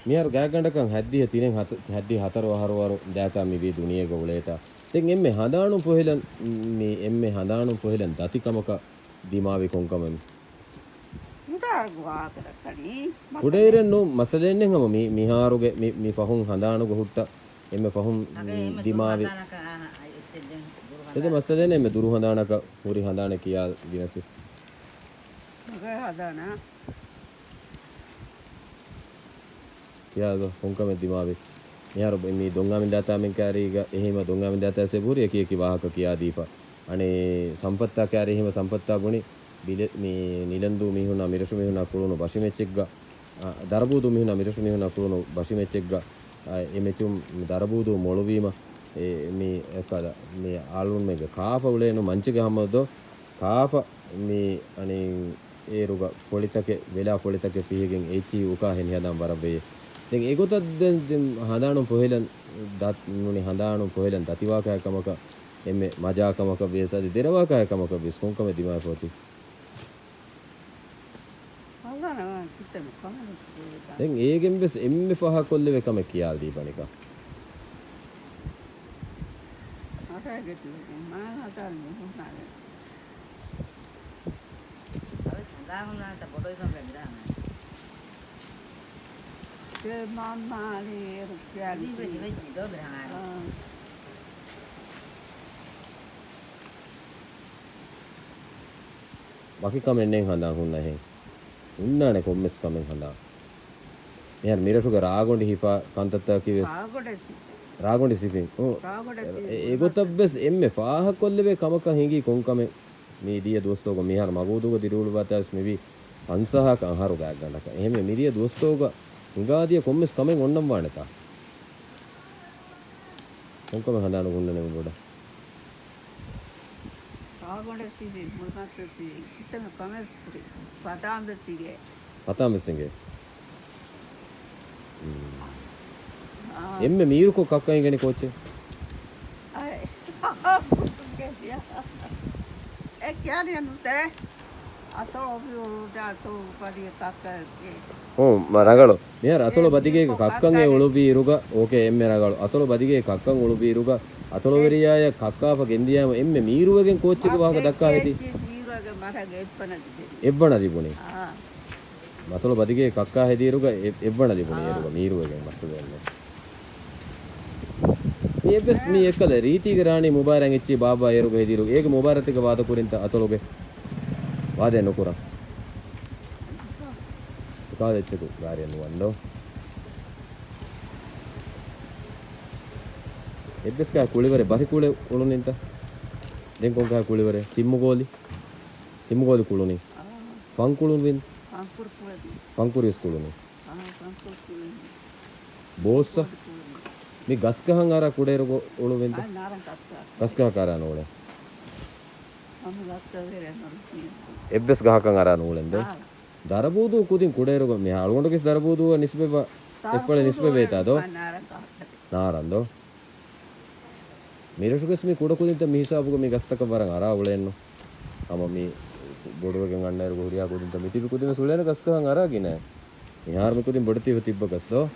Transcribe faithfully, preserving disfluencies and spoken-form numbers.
މިހާރު ގާތްގަނޑަކަށް ހައްދިހަ ތިނެއް ހަތަ-، ހައްދިހަ ހަތަރު އަހަރުވަރު ދާތާ މިވީ ދުނިޔޭގަ އުޅޭތާ. ދެން އެންމެ ހަނދާނުން ފޮހެލަން، މި އެންމެ ހަނދާނުން ފޮހެލަން ދަތި ކަމަކަށް ދިމާވި ކޮންކަމެއް؟ ކުޑައިރަށް ނޫން މައްސަލައެއް ނެތް ހަމަ މި-، މިހާރުގެ މި-، މި ފަހުން ހަނދާނުގަ ހުއްޓަ އެންމެ ފަހުން ދިމާވި. އެދެ މައްސަލައެއް ނެތް އެންމެ ދުރު ހަނދާނަކަށް ހުރި ހަނދާނެއް ކިޔާ ގިނަސްވެސް. ކިޔާ ކޮންކަމެއް ދިމާވި. މިހާރު މި ދޮންއާމިންދާތާމެން ކާރީގަ އެހީމަ ދޮންއާމިންދާތާ ސެބުހުރި އެކި އެކި ވާހަކަ ކިޔާދީފަ. އަނެއް ސަމްޕައްތާ ކާރީ އެހީމަ ސަމްޕައްތާ ބުނި ބިލެ-، މި ނިލަންދޫ މީހުންނާ މިރަށު މީހުންނާ ކުޅުނު ބަށި މެޗެއްގަ، އަ، ދަރަބޫދޫ މީހުންނާ މިރަށު މީހުންނާ ކުޅުނު ބަށި މެޗެއްގަ، އަ، އެ މެޗުން ދަރަބޫދޫ މޮޅުވީމަ، އެ، މި އެކަލަ، މި އަޅުންމެންގެ ކާފަ އުޅޭނު މަންޗިގެ ހަމަދޯ، ކާފަ މި އަނި އޭރުގަ ފޮޅިތަކެއް، ވެލާ ފޮޅިތަކެއް ފިހިގެން އެއްޗިހި އުކާ ހެނިހަދާން ވަރަށް ވެޔޭ. ދެން އެގޮތަށް ދެން، ދެން ހަނދާނުން ފޮހެލަން ދަތް-، ނޫނީ ހަނދާނުން ފޮހެލަން ދަތިވާކަހަ ކަމަކަށް އެންމެ މަޖާ ކަމަކަށް ވިޔަސް އަދި ދެރަވާކަހަ ކަމަކަށް ވިޔަސް ކޮންކަމެއް ދިމާވެފަ އޮތީ؟ ދެން އޭގެން ވެސް އެންމެ ފާހަގަކޮށްލެވޭ ކަމެއް ކިޔާލަދީބަނިކަ. އަވެސް ހަނދާން ހުންނާނެ. ދެ މާމާ އަނީ އޭރު ކިޔާލި. އާ. ވަކި ކަމެއް ނެތް ހަނދާން ހުންނަހެން. ހުންނާނެ ކޮންމެސް ކަމެއް ހަނދާން. މިހާރު މިރަށުގެ ރާގޮނޑި ހިފާ ކަންތައްތަކަކީ ވެސް. ރާގޮނޑެއް ސިފިން. ރާގޮނޑި ސިފިން. އު. ރާގޮނޑެއް ސިފިން. އެ-، އެގޮތަށް ވެސް އެންމެ ފާހަގަކޮށްލެވޭ ކަމަކަށް ހިނގީ ކޮން ކަމެއް؟ މި ދިޔަ ދުވަސްތަކުގަ މިހާރު މަގޫދޫގަ ދިރިއުޅުއްވާތާ ވެސް މިވީ ފަންސާހަކަށް އަހަރު ގާތްގަނޑަކަށް. އެހެންވެ މި ދިޔަ ދުވަސްތަކުގަ ހިނގާދިޔަ ކޮންމެސް ކަމެއް އޮންނަން ވާނެތާ؟ ކޮންކަމެއް ހަނދާނު ހުންނަނީ ބޮޑަށް؟ ރާގޮނޑެއް ސިފިން، މުޅި މައްޗަށް ސިފިން. ކިތަންމެ ކަމެއް ހުރި. ފަތާން ވެސް ހިނގޭ. ފަތާން ވެސް ހިނގޭ. އާ. އެންމެ މީރުކޮށް ކައްކަ ހިނގަނީ ކޯއްޗެއް؟ އައި. އެ ކިޔާނީ ނުތޭ. އަތޮޅު އޮފީހު އަތޮޅު ބަދިގެ ކައްކަ. ހޫ، މަ ރަނގަޅު. މިހާރު އަތޮޅު ބަދިގޭގެ ކައްކަން އެ އުޅުއްވި އިރުގަ، އޯކޭ، އެންމެ ރަނގަޅު. އަތޮޅު ބަދިގޭގެ ކައްކަން އުޅުއްވި އިރުގަ، އަތޮޅުވެރިޔާޔަށް ކައްކާފަ ގެންދިޔައިމަ އެންމެ މީރުވެގެން ކޯއްޗެއްގެ ވާހަކަ ދައްކާ ހެދީ؟ މީރުވެގެން މަރަގެ އެއްވަނަ ލިބުނީ. އެއްވަނަ ލިބުނީ. އާ. އަތޮޅު ބަދިގޭގެ ކައްކާ ހެދިއިރުގަ އެ-، އެއްވަނަ ލިބުނީ އާ. އޭރުގަ މީރުވެގެން މައްސަލައެއް ނެތް. މި އެއްވެސް މީ އެއްކަލަ ރީތީގެ ރާނީ މުބާރާތް އެއްޗިހި ބާއްވާ އޭރުގަ ހެދިއިރު އޭގެ މުބާރާތެއްގެ ވާދަ ކުރިންތަ އަތޮޅުގެ؟ ވާދައެއް ނުކުރަން. ކާލެއްޗަކު ގާރިއެއް ނުވަންދޯ. އެއްވެސް ކާ ކުޅިވަރެއް ބަރި ކުޅެ އުޅުނިންތަ؟ ދެން ކޮންކާ ކުޅިވަރެއް؟ ތިއްމުގޯލި. ތިއްމުގޯލި ކުޅުނީ. އާ. ފަންކުޅުން ވިން. ފަންކުރު ކުޅެދި. ފަންކުރި ވެސް ކުޅުނީ. ބޯއްސަ؟ މި ގަސްގަހަށް އަރާ ކުޑައިރު އުޅުވިންތަ؟ ގަސްގަހަކަށް އަރާ ނޫޅެ. އެއްވެސް ގަހަކަށް އަރާ ނޫޅެންދެ. ދަރަބޫދޫ ކުދިން ކުޑައިރުގަ މި އަޅުގަނޑުގެ ދަރަބޫދޫއަށް ނިސްބަތްވާ އެއްފަޅެއް ނިސްބަތް ވޭތާ ދޯ؟ ނާރަން ދޯ؟ މިރަށުގެސް މި ކުޑަކުދިންތައް މި ހިސާބުގަ މި ގަސްތަކަށް ވަރަށް އަރާ އުޅޭނު. ހަމަ މި ބޮޑުވެގެން އަންނައިރުގަ ހުރިހާ ކުދިންތައް މި ތިބި ކުދިން ވެސް އުޅޭނު ގަސްގަހަށް އަރާ ގިނަ. މިހާރު މި ކުދިން ބޮޑެތި ތިބަ ގަސް ދޯ؟